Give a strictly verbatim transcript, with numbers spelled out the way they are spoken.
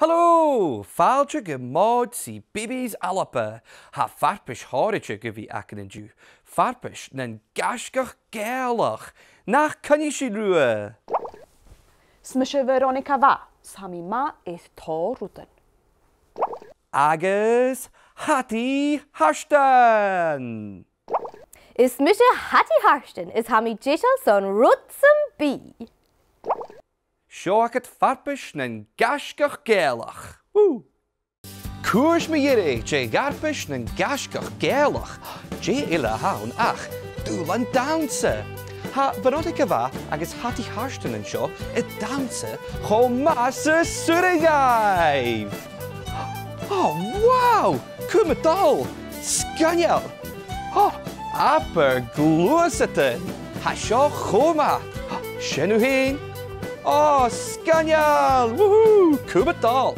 Halò! Fàilte gu Mòd C B B C's ALBA. Tha farpais shònraichte gu bhith againn an-diugh. Farpais nan gaisgeach Gàidhealach. Nach coinnich sibh riutha? Is mise Veronica Bhath, is tha mi math air tòrr rudan. Agus Hattie Harston! Is mise Hattie Harston, is tha mi deiseil son rud sam bith. Seo agad farpais nan gaisgeach Gàidhealach. Woo! Cùis mu dheireadh de dh'fharpais nan gaisgeach Gàidhealach. Dè eile a th' ann ach dùbhlan dannsa. Tha Veronica Bhath agus Hattie Harston an seo a' dannsa cho math 's as urrainn dhaibh. Oh, wow! Cùm a' dol! Sgoinneil! Oh, abair gluasadan! Tha seo cho math! Sin thu fhèin! Oh, sgoinneil! Woohoo! Cùm a' dol!